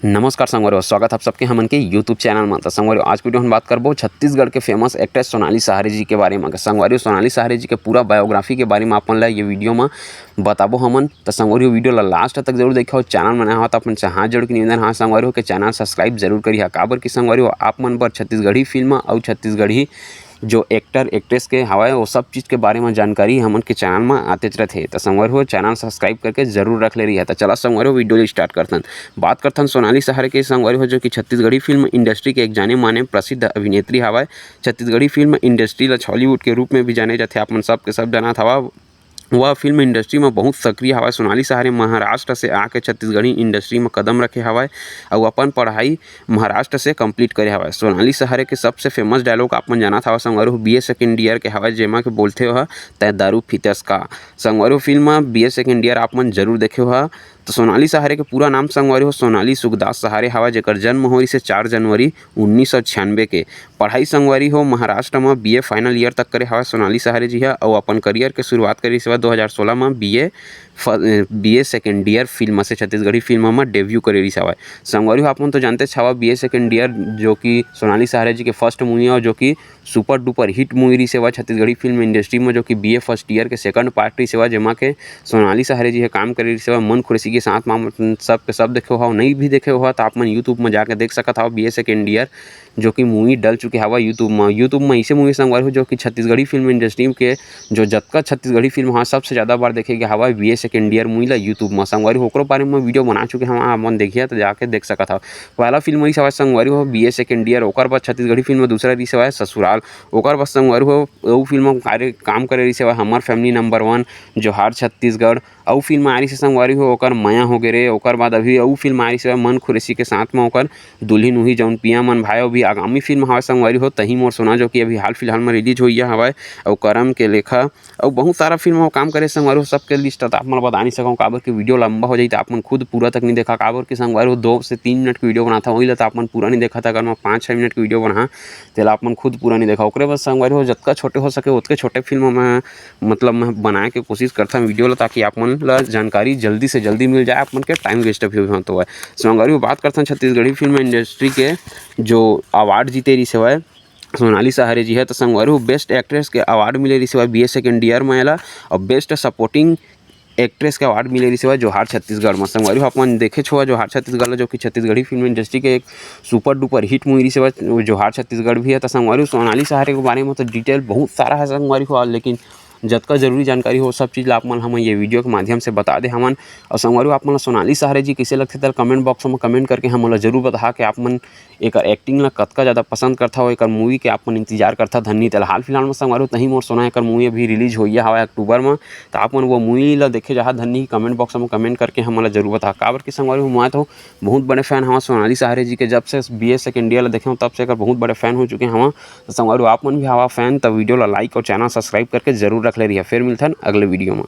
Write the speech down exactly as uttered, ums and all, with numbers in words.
नमस्कार संगवारी हो, स्वागत आप सबके हमन के YouTube चैनल में। तो संगवारी हो, आज वीडियो हम बात करबो छत्तीसगढ़ के फेमस एक्ट्रेस सोनाली सहारे जी के बारे में। संगवारी हो, सोनाली सहारे जी के पूरा बायोग्राफी के बारे में अपन ला ये वीडियो में बताबो हमन। तो संगवारी हो, वीडियो ला लास्ट तक जरूर देखियो। चैनल में नया हो तो अपन से हाथ जोड़ के निवेदन, हाँ संगवारी हो, के चैनल सब्सक्राइब जरूर करिहा। काबर कि संगवारी हो, आप मन बर छत्तीसगढ़ी फिल्म अउ छत्तीसगढ़ी जो एक्टर एक्ट्रेस के हवय, वो सब चीज़ के बारे में जानकारी हमन के चैनल में आतेच रथे। तो संगवारी हो, चैनल सब्सक्राइब करके जरूर रख ले रही है। तो चला संगवारी हो, वीडियो स्टार्ट करथन। बात करथन सोनाली सहारे के संगवारी हो, जो कि छत्तीसगढ़ी फिल्म इंडस्ट्री के एक जाने माने प्रसिद्ध अभिनेत्री हवय। छत्तीसगढ़ी फिल्म इंडस्ट्री ला छॉलीवुड के रूप में भी जाने जाथे, आप मन सब के सब जानत हवा। वह फिल्म इंडस्ट्री में बहुत सक्रिय हवय। सोनाली सहारे महाराष्ट्र से आके छत्तीसगढ़ी इंडस्ट्री में कदम रखे हवय अउ अपन पढ़ाई महाराष्ट्र से कंप्लीट करे हवय। सोनाली सहारे के सबसे फेमस डायलॉग आप मन जानत हवा संगवारी हो, बीए सेकेंड ईयर के हवय, जेमा के बोलथे ओह, "तै दारू पीथस का?" संगवारी हो, फिल्म बीए सेकेंड ईयर आप मन जरूर देखे हो। तो सोनाली सहारे के पूरा नाम संगवारी हो सोनाली सुखदास सहारे हवय, जेकर जन्म होइस हे चार जनवरी उन्नीस सौ छियानवे के। पढ़ाई संगवारी हो महाराष्ट्र म बीए फाइनल ईयर तक करे हवय सोनाली सहारे जी ह, अउ अपन करियर के शुरुआत करे रिहिस हवय दो हज़ार सोलह म बीए फ-, बीए सेकेंड ईयर फिल्म से, छत्तीसगढ़ी फिल्म म डेब्यू करे रिहिस हवय। संगवारी हो, आप मन तो जानते हवा, बीए सेकेंड ईयर जो कि सोनाली सहारे जी के फर्स्ट मूवी है, जो कि सुपर डुपर हिट मूवी रिहिस हवय छत्तीसगढ़ी फिल्म इंडस्ट्री म, जो कि बीए फर्स्ट ईयर के सेकंड पार्ट रिहिस हवय, जेमा के सोनाली सहारे जी ह काम करे रिहिस हवय मन खुरेशी के साथ म। आप मन सब के सब देखे हो, नहीं भी देखे हो तो आप मन YouTube म जाके देख सकत हव बीए सेकेंड ईयर, जो कि मूवी डल चुके हवय YouTube म। YouTube म ऐसे मूवी संगवारी हो, जो कि छत्तीसगढ़ी फिल्म इंडस्ट्री के जो जतका छत्तीसगढ़ी फिल्म हा, सबसे ज़्यादा बार देखे गए हवय बीए सेकेंड ईयर मूवी ला YouTube म। संगवारी हो, ओकरो बारे म वीडियो बना चुके हवय, आप मन देखिए तो जाके देख सकत हव। पहला फिल्म रिहिस हवय संगवारी हो बीए सेकेंड ईयर, ओकर बाद छत्तीसगढ़ी फिल्म दूसरा रिहिस हवय ससुराल। ओकर बाद संगवारी हो, अउ फिल्म म कार्य, काम करे रिहिस हवय हमर फैमिली नंबर वन, जोहार छत्तीसगढ़। अउ फिल्म आ रिहिस हे संगवारी हो, ओकर मया हो गे रे। ओकर बाद अभी अउ फिल्म आ रिहिस हवय मन खुरेशी के साथ म ओकर दुल्हिन उही जउन पिया मन भाई। अभी आगामी फिल्म हवय संगवारी हो तही मोर सोना, जो कि अभी हाल फिलहाल म रिलीज होइया हवय, अउ करम के लेखा, अउ बहुत सारा फिल्म म काम करे संगवारी हो। सबके लिस्ट त आप मन ल बता नहीं सकंव, काबर कि वीडियो लंबा हो जाही त आप मन खुद पूरा तक नहीं देखा। काबर कि संगवारी हो, दो से तीन मिनट के वीडियो बनाथा, वही ल त आप मन पूरा नहीं देखा। अगर मैं पाँच छः मिनट के वीडियो बना तेला आप मन खुद पूरा नहीं देखा। ओकरे बाद संगवारी हो, जतका छोटे हो सके ओतके छोटे फिल्म में, मतलब, मैं बनाए के कोशिश करथन वीडियो ला, ताकि आप मन ला जानकारी जल्दी से जल्दी मिल जाए, आप मन के टाइम वेस्ट भी हो तो है। संगवारी हो, बात करथन छत्तीसगढ़ी फिल्म इंडस्ट्री के जो अवार्ड जीते रिहिस हवय सोनाली सहारे जी ह, तो संगवारी हो, बेस्ट एक्ट्रेस के अवार्ड मिले रिहिस हवय बीए सेकेंड ईयर में एला, और बेस्ट सपोर्टिंग एक्ट्रेस के अवार्ड मिले रिहिस हवय जोहार छत्तीसगढ़ म। संगवारी हो, आप मन देखे हवा जोहार छत्तीसगढ़ ला, जो कि छत्तीसगढ़ी फिल्म इंडस्ट्री के एक सुपर डुपर हिट मूवी रिहिस हवय जोहार छत्तीसगढ़ भी है। तो संगवारी हो, सोनाली सहारे के बारे में तो डिटेल बहुत सारा है संगवारी हो, लेकिन जतका जरूरी जानकारी हो, सब चीज़ ला आप मन हमन ये वीडियो के माध्यम से बता दे हमन। और संगवारी हो, आप मन ला सोनाली सहारे जी कैसे लगथे, तेला कमेंट बॉक्स में कमेंट करके हमन ला जरूर बता के आप मन एकर एक्टिंग ला कतका ज़्यादा पसंद करथा, एकर मूवी के आप मन इंतजार करथा धन्नी तेला। हाल फिलहाल में संगवारी हो, तही मोर सोना एकर मूवी अभी रिलीज होइया हवय अक्टूबर में, तो आप मन वो मूवी ला देखे जाहा धन्नी, कमेंट बॉक्स में कमेंट करके हमन ला जरूर बता। काबर कि संगवारी हो, मैं तो बहुत बड़े फैन हवं सोनाली सहारे जी के, जब से बीए सेकेंड ईयर ला देखे हवं तब से एकर बहुत बड़े फैन हो चुके हवं। तो संगवारी हो, आप मन भी हवा फैन, तो वीडियो ला लाइक और चैनल सब्सक्राइब करके जरूर रख ले रहिए। फिर मिलथन अगले वीडियो में।